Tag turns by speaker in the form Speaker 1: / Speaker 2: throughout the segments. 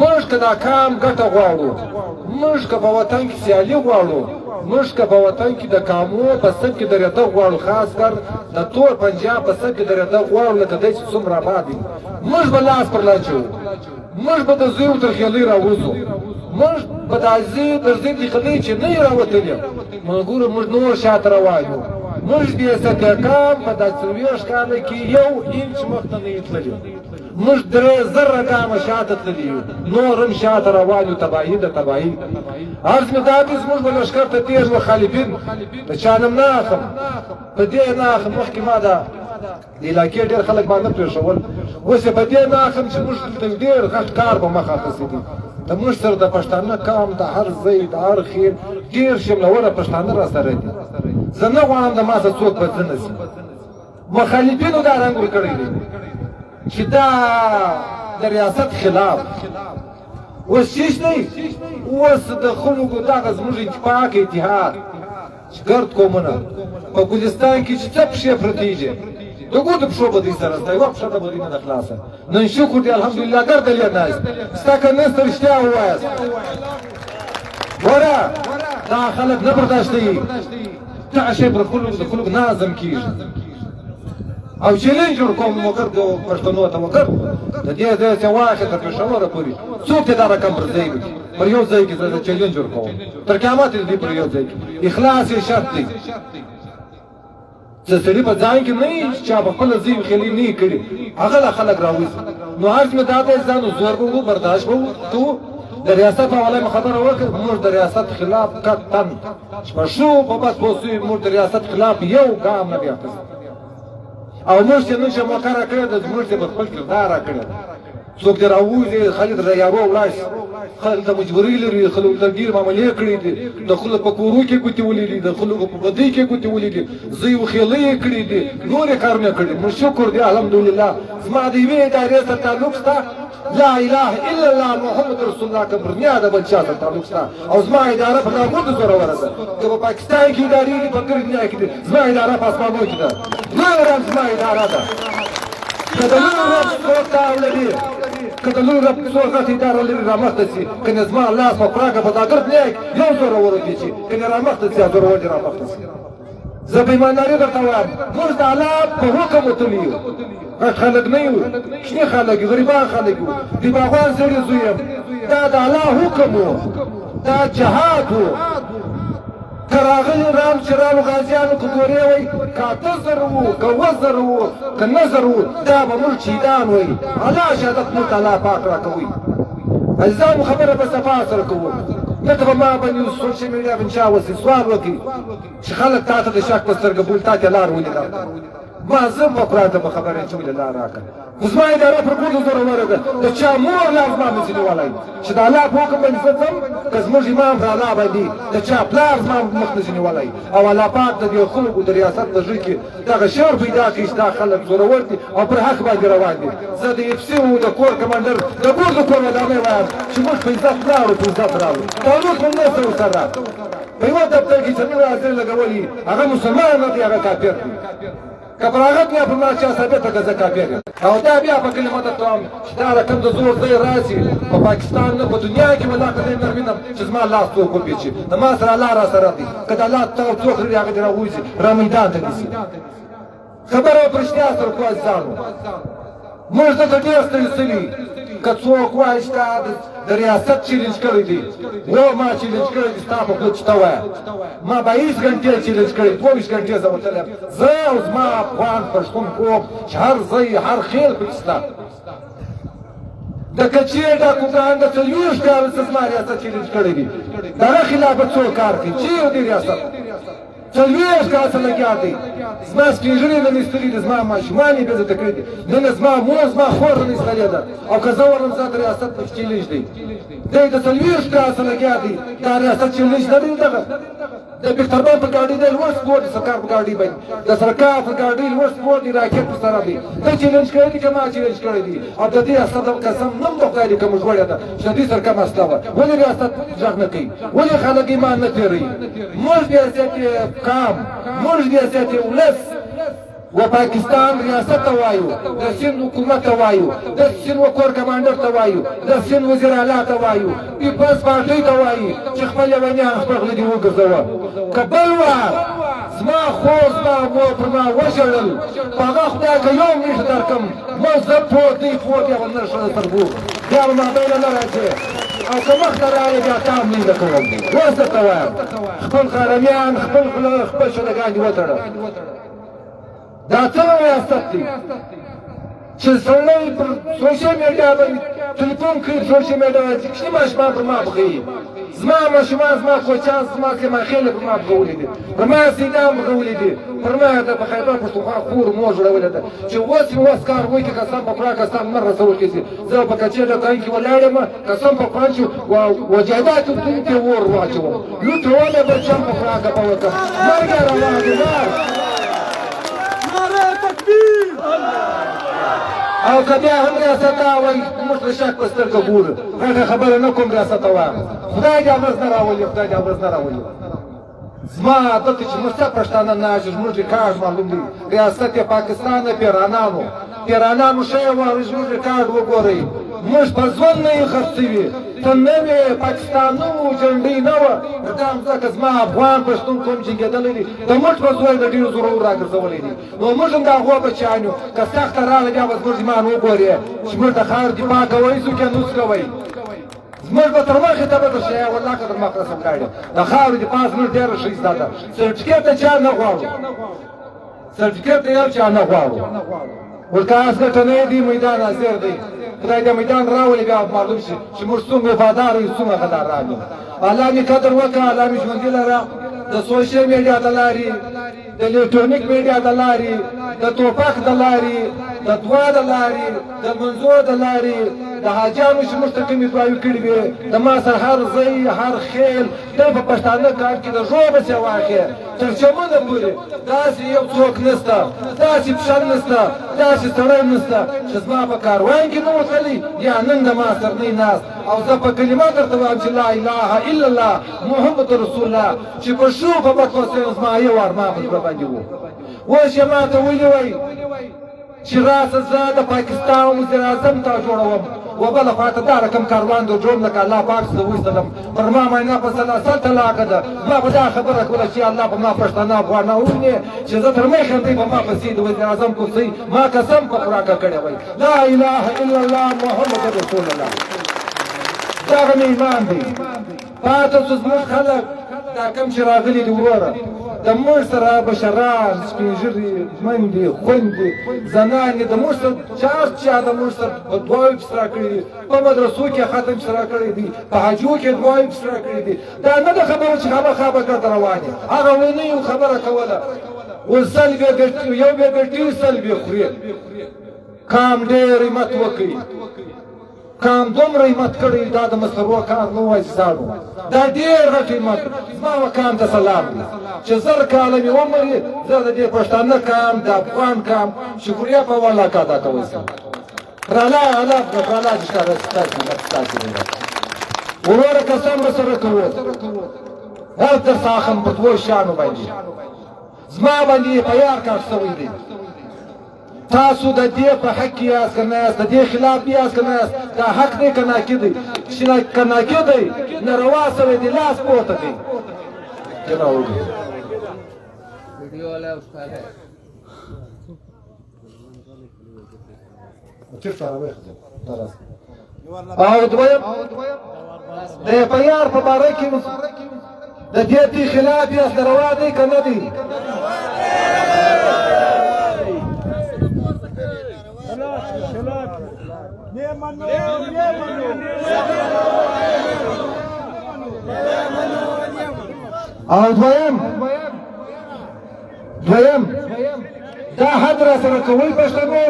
Speaker 1: موږ که دا کام ګټه غواړو، موږ که په وطن کې سیالي غواړو، موږ که په وطن کې د کامو په صف کې درېده غواړو، خاص کر د تور پنجاب په صف کې درېده غواړو، لکه دی چې څومره آباد دی، موږ به لاس پر لانچوو، موږ به د زوی تر خېلۍ راوځو، موږ به د زوی تر زوی خېلۍ چې نه یې راوتلي، ملګرو موږ نور شاته روان یو. موږ بې سطح کام په دا 40 کاله کې یو انچ مخته نه یو تللي. موږ 3000 ګامه شاته تللي یو، نور هم شاته روان یو. تباهي ده، تباهي. عرض مې دا دی، زموږ به لښکر ته تېر مخالفین د چا نوم نه اخلم، په دې نه اخلم، مخکې ما دا د علاقې ډېر خلک ما نه پرېښول، اوس یې په دې نه اخلم چې موږ دلته ډېر غټ کار په مخه اخیستی دی. د موږ سره د پښتانه قام د هر ځای د هر خېل ډېر شملوره پښتانه را سره دي. زه نه غواړم د ما سره څوک بدځنه شي. مخالفینو دا رنګ ورکړی دی چې دا د ریاست خلاف اوس چیش دی. اوس د خلکو دغه زموږ اتفاق اتحاد چې ګرد قومونه په ګلستان کې چې څه پښې پرتې دي، د ګردو پښو به دوی سره سته، یوه پښه د به دوی نه ده خلاصه. نن شکر دی الحمدلله ګرد لې ناست ستا که نسته رښتیا ووایاست. ګوره دا خلک نه برداشتوي، دغه شی پر خلکو د خلکو نه هضم کېږي. او چیلنج ورکوم وګړ د پښتنو ته، وګړ د دې ځای چې واخې تر پېښوره پورې څوک دې دا رقم پر ځای وکړي، پر یو ځای کې زه چیلنج ورکوم تر قیامت دې پر یو ځای کې. اخلاص یې شرط دی. چې سړي په ځان کې نه وي، چې چا په خپله زوی خېلې نه کړي، هغه له خلک راوځي. نو عرض مې دا دی، ځان زور به وو، برداشت به کوو. د ریاست په حواله مې خبره وکړه، موږ د ریاست خلاف قطعاً چې په ښو په بد پوه شوي، موږ د ریاست خلاف یو ګام نه دی اخیستی. او موږ چې نن چې موقع راکړې ده، موږ چې په خپل کردار راکړې ده. څوک دې راووځي، خلک د یارو ولاړ شي، خلک ته مجبوري لري، خلکو ته ډېر معاملې کړې دي، د خلکو په کورو کې ګوتې ولي دي، د خلکو په بدۍ کې ګوتې ولي دي، زوی او خېلۍ یې کړې دي، نورې کارونه کړي. موږ شکر دی الحمدلله، زما د یوې ادارې سره تعلق شته، لا اله الا الله محمد رسول الله، که پر نیا د بل چا سره تعلق شته. او زما اداره په داغوندو زوروره ده، که په پاکستان کې ادارې دي، په ګرد دنیا کې دي، زما اداره په اسمانو کې ده. لوی رب زما اداره ده. که د لوی رب څوک تاو لري، که د لوی رب څوک غټه اداره لري، رامخته شي. کنې زما لاس په پراګه په دا ګرد دنیا کې یو زورور دی چې کنې رامخته شي، زورور دې رامخته شي. زه په ایمانداري درته وایم، موږ د الله په حکم وتلي یو، غټ خلک نه یو، کوچني خلک یو، غریبان خلک یو، د باغوان سړي زوی یم. دا د الله حکم و، دا جهاد و. که راغلي رام چې رالو غازیانو که ګورې وای، که 8000 وو، که 7000 وو، که 9000 وو، دا به موږ شهیدان وای. الله شهادت موږ ته الله پاک راکوي. عزیزانو خبره به صفا سره کوو، نه ته به ما باندې سوشل میډیا باندې چا وسي سوال وکړي چې خلک تا ته د شک په سترګه بولي، تا ته لار ولې درکړه؟ ما زه په قرآن ته په خبره چې ولې لار راکړه؟ خو زما اداره پر ګوتو زوروره ده، د چا مور لا زما نه شي نیولی چې د الله په حکم باندې زه ځم، که زموږ امام پر الله باندې د چا پلار زما مخ نه شي نیولی. او الله پاک د دې خلکو د ریاست په زړه کې دغه شعور پیدا کړي چې دا خلک زورور دي او پر حق باندې روان دي. زه د اف سي او د کور کمانډر د ګور د کور ودانۍ وایم چې موږ په عزت لاړو، په عزت راغلو، تعلق مو نشته ورسره. په یوه دفتر کې چې موږ حاضر لګولي، هغه مسلمان نه دی، هغه کافر دی. که پر هغه بیا پر ما چا ثابته که زه کافر یم. او دا بیا په کلمه درته وایم چې دا رقم د زور ځای راسي، په پاکستان نه، په دنیا کې والله که زه نه وینم چې زما لاس څوک وپېچي. د ما سره الله را سره دی. که د الله تاو څوک لري، هغه دې راووځي، را میدان ته دې شي. خبره په رښتیا سره کوو عزیزانو، موږ دلته ډېر ستړي شوي. که څوک وایي چې تا د ریاست چیلنج کړی دی، و ما چیلنج کړی دی، ستا په خوله چې ته وایه ما 22 ګنټې چیلنج کړی، 22 ګنټې زه وتلی یم، زه او زما افغان پښتون قوم چې هر ځای هر خېل پکې شته. د کچې ډاکوګان د 40 کالو څخه زما ریاست چیلنج کړی دی، دغه خلاف به څوک کار کوي چې یو دی ریاست 40 کاله څخه لګیا دی، زما سپین ږیري نن ایستلي دي، زما ماشومان یې بېعزته کړي دي، نن زما مور زما خور نن ایستلې ده. او که زه ورم زما د ریاست پکې چیلنج دی، دی د 40 کاله څخه لګیا دی، دا ریاست چیلنج نه دی. دغه د بختربان پر ګاډي دی لوړ سپور دی، سرکار پر ګاډي باندې د سرکار پر ګاډي لوړ سپور دی، راکټ پر سره دی. ته چیلنج کړی دی که ما چیلنج کړی دی؟ او د دې ریاست قسم نوم د خدای دی که موږ وړې ده چې د دې سره کومه اصله وه، ولې ریاست غږ نه کوي؟ ولې خلک ایمان نه تېروي؟ موږ بې حیثیت قام، موږ بې حیثیت ولس. و پاکستان ریاست ته وایو، د سند حکومت ته وایو، د سند و کور کمانډر ته وایو، د سند وزیر اعلی ته وایو، پیپلز پارټۍ ته وایي چې خپل لیونیان خپل غله دې وګرځوه. که بل وار زما خور زما مور پر ما وژړل، په هغه خدای که یو میټ درکم، مه زه پوه دی پوه بیا به نه ښه سرګو بیا به مابینه نه راځې، او که مخته راغلې بیا تا هم نه کوم. اوس درته وایم، خپل قارمیان خپل غله خپل شدګان دې وتړه. دا څنګه ریاست دی چې سړی پر سوشل میډیا باندې تلیفون کوي، سوشل میډیا باندې کوچني ماشومان پر ما بغوي، زما ماشومان، زما کوچیان، زما سیماخېلې پر ما بغولي دي، پر ما سیدان بغولي دي، پر ما د په خیبر پښتونخوا خور مور جوړولې ده چې اوس مې وس کار وکړي، قسم په قرآن قسم نه رسول کېږي. زه په کچې ډکان کې ولاړ یم، قسم په قرآن چې وجایدات ته اور واچوم، لوټوم یې بچم په قرآن که په وکړم، مرګ یې روا دی مرګ. او که بیا هم ریاست دا وایي موږ د شک په سترګه ګورو، غټه خبره نه کوم، ریاست ته وایم خدای دې ورځ نه راولي، خدای دې ورځ نه راولي. زما عادت چې موږ څه پښتانه ناست یو، زموږ ریکارډ معلوم دی، ریاست یې پاکستان د پیرانانو پیرانانو ښه یې واورئ، زموږ ریکارډ وګورئ، موږ په ژوند نه یو خرڅ شوي، ته نه وې، پاکستان نه و، جنډۍ نه وه، دا مځکه زما افغان پښتون قوم جنګېدلی دی، د موږ په زور د ډېرو زورور راګرځولی دی، نو موږ هم د هغو بچیان یو. که سخته راغله بیا به زموږ ایمان وګورې چې موږ د خاورې دفاع کوی څوک یې نوڅ کوی، زموږ به تر مخې ته به درشي، والله که تر مخ رسم کړی د خاورې دفاع زموږ ډېره ښه زده ده. سرټیفیکیټ ته چا نه غواړو، سرټیفیکیټ ته یو چا نه غواړو، ورته اس ګټه نه دی، میدان حاضر دی، خدای دې میدان راولي، بیا معلوم شي چې موږ څومره وفادار یو، څومره غداران یو. الله مې قدر وکړه، الله مې ژوندي لره. د سوشل میډیا د لارې، د الکترونیک میډیا د لارې، د توپک د لارې، د دعا د لارې، د لمونځو د لارې، د حاجیانو چې موږ ته کومې دعاوې کړې وې، د ما سره هر ځای هر خیل دی په پښتانه کار کې د ژوبه سې واخې تر چمنه پورې داسې یو څوک نشته، داسې پښه نشته، داسې سړی نشته چې زما په کاروان کې نه و تللی یا نن د ما سره نه ناست. او زه په کلمه درته وایم چې لا اله الا الله محمد رسول الله، چې په ښو په بد پسې زما یو ارمان په زړه باندې و. اوس یې ما ته ویلي وای چې راسه زه د پاکستان وزیر اعظم تا جوړوم، و بله خوا ته دا رقم کاروان در جوړوم لکه الله پاک زه وایستلم، پر ما معاینه په سلاسل طلاقه ده. ما به دا خبره کوله چې الله په ما پښتانه افغانان وویني چې زه تر مخې یم، دی په ما پسې د وزیر اعظم کرسۍ ما قسم په قرآن کړی وای لا اله الا الله محمد رسول الله. دغه مې ایمان دی. پاتې شو زموږ خلک دا کوم چې راغلي دي وروره، د موږ سره بشران، سپین ږیري، میندې، خویندې، زنانې د موږ سره چا چا د موږ سره په دعاوو پسې راکړي دي، په مدرسو کې ختم پسې راکړی دی، په حجو کې دعاوې پسې راکړي دي. دا نه ده خبره چې خامخا به ګرده روان یې، هغه ونه یو خبره کوله اوس سل بې ګټي، یو بې ګټي سل بې خوري. کام ډېر همت وکړي، کام دومره همت کړی، دا د مسرو کار نه و عزیزانو، دا ډېر غټ همت. زما و کام ته سلام دی چې 1000 کاله مې عمر وي، زه د دې پښتانه کام د افغان کام شکریه په والله که ادا کوی سم. پرالا الله پرالا چې ښکاره ستاسو همت ستاسو همت وروره قسم به سره کوو، هلته ساخم په دوو شیانو باندې زما باندې په یار کار شوی دی. تاسو د دې په حق کې یاست که نه یاست، د دې خلاف یاست که نه یاست، دا حق دی که ناکي دی؟ چې که ناکي دی ناروا سوی دی، لاس پورته کړئ. او دویم د اف آی آر په باره کې د دې دي خلاف یاست، روا دی که نه دی؟ او دویم دا حد را سره کوئ پښتنو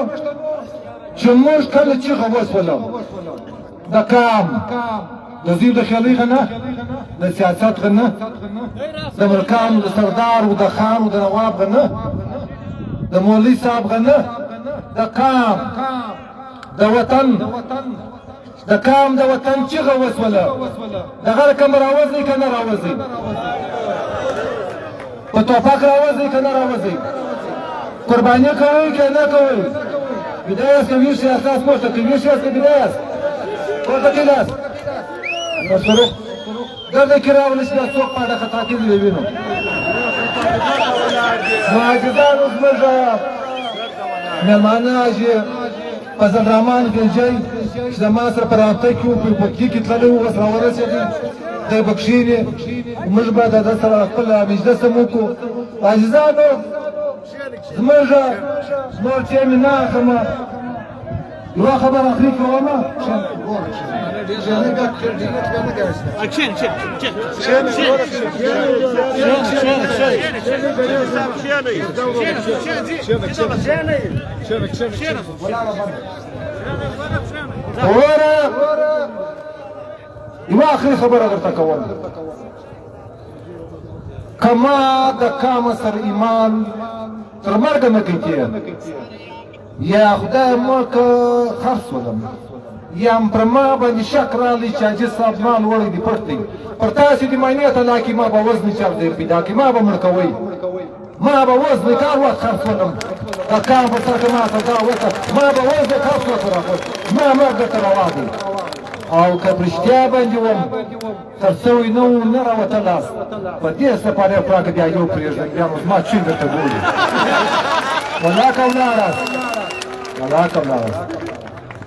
Speaker 1: چې موږ کله چیغه وسولو د کام د زیب د خیالۍ غنه، د سیاست غنه، د ملکانو د سردار او د خان او د نواب غنه، د مولوي صاحب غنه، د قام د وطن د قام د وطن چیغه وسوله، دغه رقم راوځئ که نه راوځئ؟ په توپک راوځئ که نه راوځئ؟ قرباني کوئ که نه کوئ؟ بیده یاست که ویښ یاست؟ لاس پورته کړئ. ویښ یاست که بیده یاست؟ پورته کړئ لاس. ورسره دلته کې راغلی چې دا څوک پاډه خطا کېږي دی وینو. نو عاجزانو زموږ مېلمانه حاجي فضل الرحمن ګلجی چې د ما سره په رابطه کې و، په پکتي کې تللی و، اوس راورسېدی. دی به کښېني، موږ به د ده سره خپل مجلس هم وکړو. عزیزانو زموږ نور ټیم نه اخلم، یوه خبره اخري کوم. وروره یوه اخري خبره درته کوم. که ما د کامه سر ایمان تر مرګه نه کوي، یا خدای مه که خرڅ ولم، یا هم پر ما باندې شک راغلی چې حاجي صاحب مال وړی دی پټ دی، پر تاسې دې معنې ته لاکې ما به وزني چا ځای پیدا کړي، ما به مړ کوئ، ما به وزني کار وخت خرڅ ولم، د کام په سر که ما سودا وکړه، ما به وزني خرڅ ورته راغوښت، ما مرګ درته روا دی. او که په رښتیا باندې وم خرڅ شوی نه و، نه راوتلاست، په دې سپارې پراکه بیا یو پرېږدم، بیا نو زما چین درته ګوري. ولاکه ولاړاست، ولاکه ولاړاست.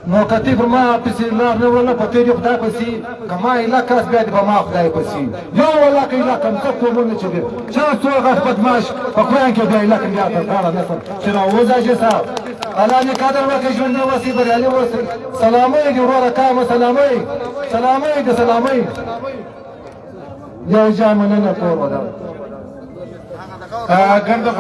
Speaker 1: نو که تی پر ما پسې لار نه وړله، په تېرې خدای پسې، که ما ایله کس بیا دې په ما خدای پسې. یو ولا که ایله کم څه کومونه چې دې چا څو غټ بدماش په قرآن کې بیا ایله کم بیا تر غاړه نه سم چې راووځه حاجي صاحب. الله دې قدر وکړي، ژوندي اوسئ، بریالي اوسئ. سلامۍ دې وروره کامه، سلامۍ، سلامۍ دې، سلامۍ. یو جام مننه، کور ودان.
Speaker 2: ګرده.